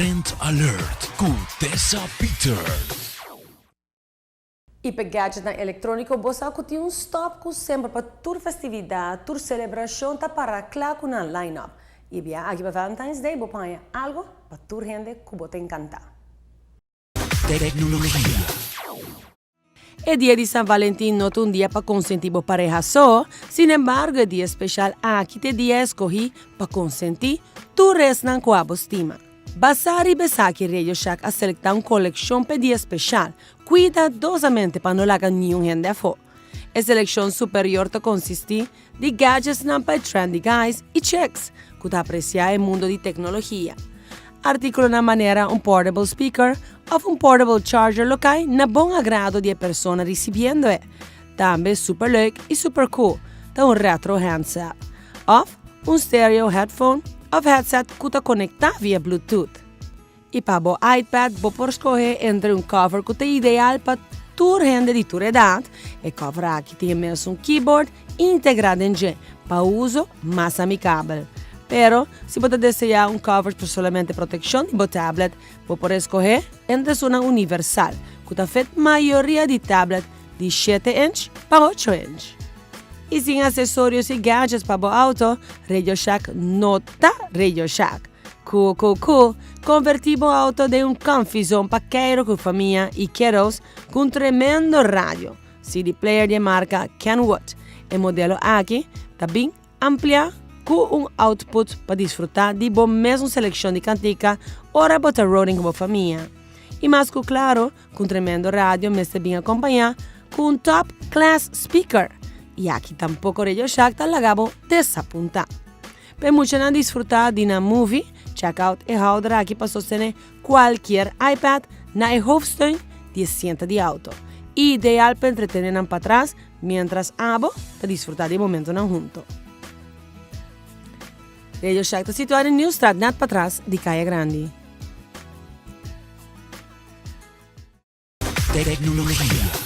Trend Alert ku Tessa Peters. I p'e gadgetnan elektróniko bo sa ku tin un stòp ku semper pa tur festividat, tur selebrashon ta para kla ku nan line-up. I bia aki pa Valentine's Day bo por haña algu pa tur hende ku bo ta enkantá. Tecnologia. E dia di San Valentin no ta un dia pa konsentí bo pareha so, sinembargo e dia speshal aki ta e dia eskohí pa konsentí tur esnan ku abo stima. Basá riba esaki Radio Shack a selektá un kolekshon pa e dia speshal, kuidadosamente pa no laga niun hende afó. E selekshon superior ta konsistí di gadgetsnan pa e trendy guys i chicks ku ta apresiá e mundo di teknologia. Artíkulonan manera un portable speaker òf un portable charger lo kai na bon agrado di e persona risibiendo e. Tambe super leuk i super cool ta un retro handset òf un stereo headphone òf headset ku ta konektá via Bluetooth. I pa bo iPad bo por skohe entre un cover ku ta ideal pa tur hende di tur edat, e cover aki tin e mesun keyboard integrá den dje pa uso mas amikabel. Pero, si bo ta deseá un cover pa solamente protekshon di bo tablet, bo por eskohe entre esunnan universal ku ta fit mayoria di tablet di shete inch pa ocho inch. I sin asesorios i gadgets pa bo auto, Radio Shack no ta Radio Shack. Cool cool cool! Converti bo auto den un comfy zone pa keiro cu famia y kiddos cu un tremendo radio, CD player di e marca Kenwood. E modelo aki ta bin amplia cu un output pa disfruta di bo mesun seleccion di cantica ora bo ta roading cu bo famia. Y mas cu claro cu un tremendo radio mester bin acompaña cu un top class speaker. Y aki tampoco Radio Shack ta laga bo desapunta. Pa e muchanan disfrutá di nan movie, check out e houder aki pa sostené kualkier iPad na e hoofdsteun di e sienta di auto. Ideal pa entretené nan patras miéntras abo ta disfrutá di e momentonan hunto. Radio Shack ta situá den Nieuwstraat nèt patras di Kaya Grandi. Tecnologia.